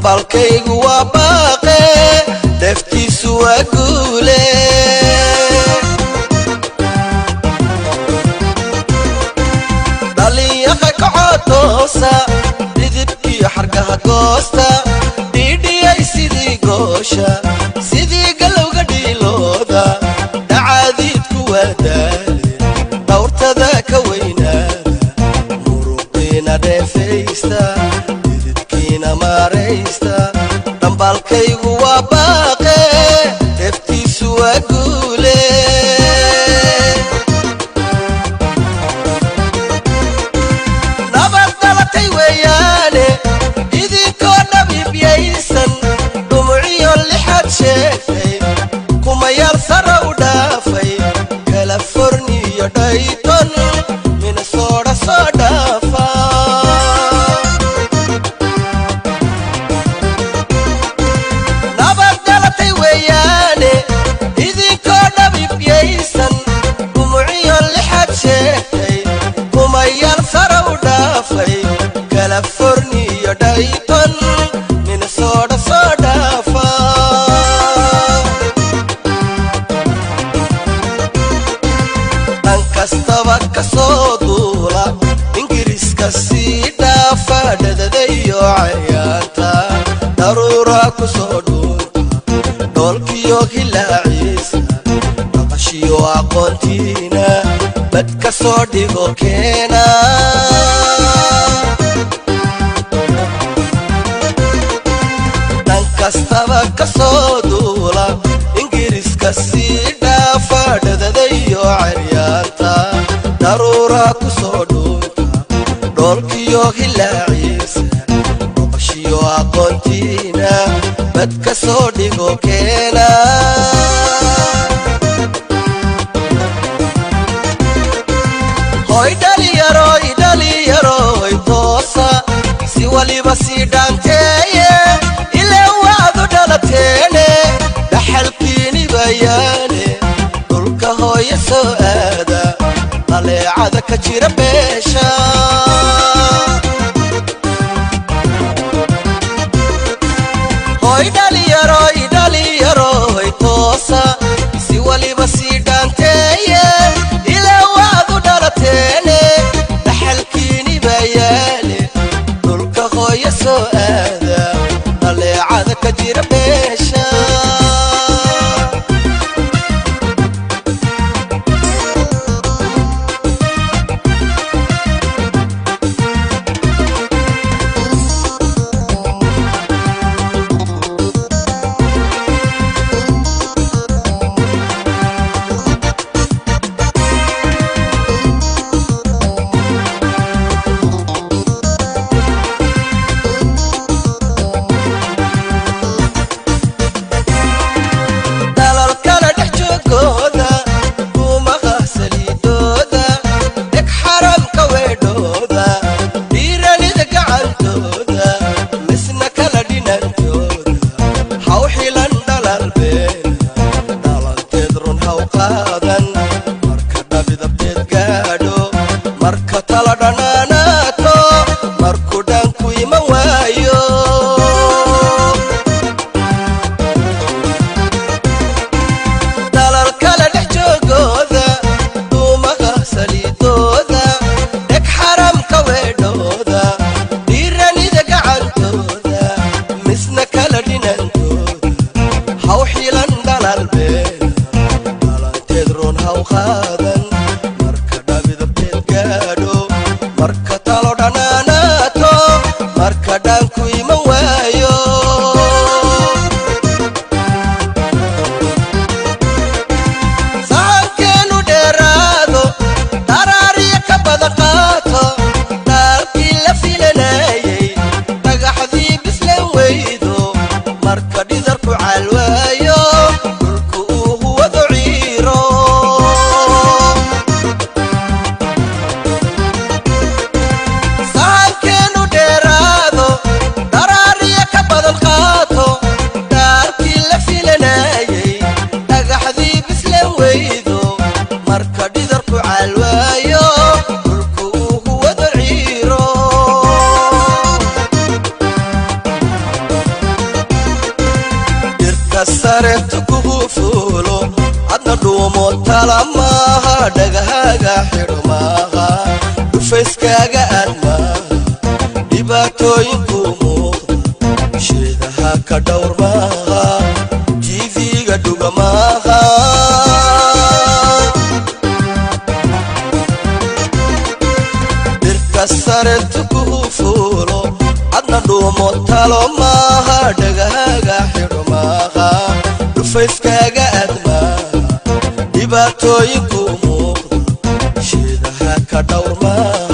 Dhambalkaygu waa baaqe, deftiisu waa guule. Dhalinyaqa kacoo toosa, dhidibkiyo xargaha goosta, dhiidhiyay sidii goosha, sidii galowga dhiilooda. Dhacaadiidku waa daale, dhawrtada ka weynaada, muruqiina dheefaysta, dhididkiina maaraysta. Dhambalkaygu waa baaqe, deftiisu waa guule. Nabad dhalatay weeyaane, idinkoo dhabiibyaysan, dhumuciyo lixaad sheegtay, kumayaal sara u dhaafay, Kaliforniyo Dhayton, Minnesota soo dhaafa. Nabad dhalatay weeyaane, idinkoo dhabiibyaysan, dhumuciyo lixaad sheegtay, kumayaal sara u dhaafay, Kaliforniyo Dhayton, Minnesota soo dhaafa. Dhan kastaba ka soo duula, Ingiriiska sii dhaafa, dhadadayo cayaanta, daruura ku soo dhuunta, dhoolkiyo hilaaciisa, dhaqashiyo aqoontiina bad ka soo dhigo keena. Dhan kastaba ka soo duula, Ingiriiska sii dhaafa, dhadadayo caryaanta, daruura ku soo dhuunta, dhoolkiyo hilaaciisa, dhaqashiyo aqoontiina bad ka soo dhigo keena. Hoy dhalinyaroy, dhalinyaroy, toosa, si waliba sii dhaanteeye, ilaa waadu dhalateene, dhaxalkiini bayaane, dhulka hooye soo aada, dhaleecada ka jira beesha. Hoy dhalinyaroy, dhalinyaroy, toosa, si waliba sii dhaanteeye, ilaa waadu dhalateene, dhaxalkiini bayaale, dhulka hooye soo aada, dhaleecada ka jira beesha. Dalalkala dhex joogooda, duumaha saliidooda, dheg xaramka weedhooda, dhiiranida gacantooda, misna kala dhinantooda, haw xilan dhalal beena, dhalanteed run haw qaadan. Marka dhabidabteed gaadho, marka tala dhanaanaato, markuu dhanku iman waayo. Dalal kala dhex joogooda, duumaha saliidooda, dheg xaramka weedhooda, dhiiranida gacantooda, misna kala dhinantooda, haw xilan dhalal beena, dhalanteed run haw qaadan. Marka dhabidabteed gaadho, marka talo dhanaanaato, marka dhanku iman waayo. Sahankeenu dheeraado, dharaariya ka badan qaato, dhaalkii la filanayay, dhagaxdii bislan weydo, marka dhidarku calwaayo, dhulku uu huwado ciiro. Sahankeenu dheeraado, dharaariya ka badan qaato, dhaalkii la filanayay, dhagaxdii bislan weydo, marka dhidarku calwaayo, dhulku uu huwado ciiro. Maaha, dhagahaaga xidho maaha, dhufayskaaga aad maaha, dhibaatooyinku muuqda sheedaha ka dhowr maaha, TV-ga dhuga maaha. Dhirta sare tukuhu fuulo, adna dhuumo talo maaha, dhagahaaga xidho maaha, dhufayskaaga aad maaha, dhibaatooyinku muuqda sheedaha ka dhowr maaha.